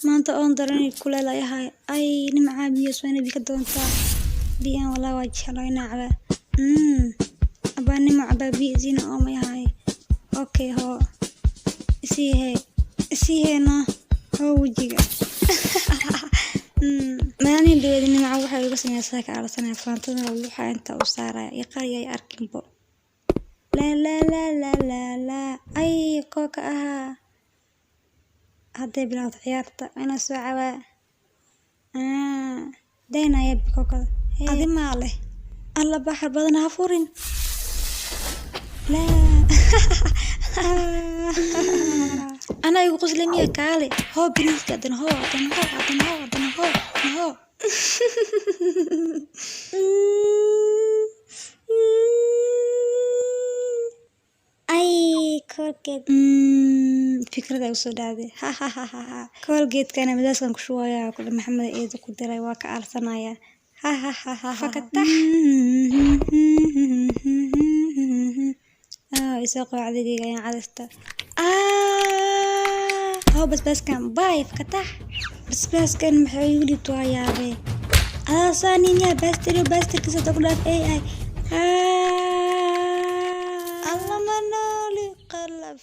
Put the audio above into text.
Maanta oon daran kuleel ay ahay. Ay, Nimcaa, biyo soo nabi ka doontaa. Biyan walaa waa jeclaa inaa cabaa. Abaa Nimco, cabaa biyo isiina, oo may ahay. Okay, hoo. Isii hee. Isii hee no. Hoo wejiga. Maalin dhaweed Nimco waxay igu sameysaa ka aarsanaya faantada waxa inta u saaraya iqar yay arkinbo. La la la la la la. Ay, kooka ahaa. Hadday bilowdo ciyaarta inaa soo cabaa. Daynaya kookada. Adi maa leh. Alla baxar badan ha furin. Laa. Anaa igu qoslay miya? Kaale. Hoo bariiska haddana, hoo haddana, hoo haddana, hoo haddana, hoo hoo. Ay, Colgate. Fikrad ay usoo dhacday. Ha ha ha ha ha. Colgate-kana madaaskan ku shubaya ku Maxamed eedo ku diray, waa ka aarsanaya. Ha ha ha ha. Fakatax. Ah, isoo qabo cadayga ayaan cadaysta. Ah, hoo basbaaskan. Bye, fakatax. Basbaaskan maxay igu dhibto, waa yaabee. Adaa saanin yaa bastard bastardkiisa ku dhaaf ay ay. Ah, alla ma nooli qalaf.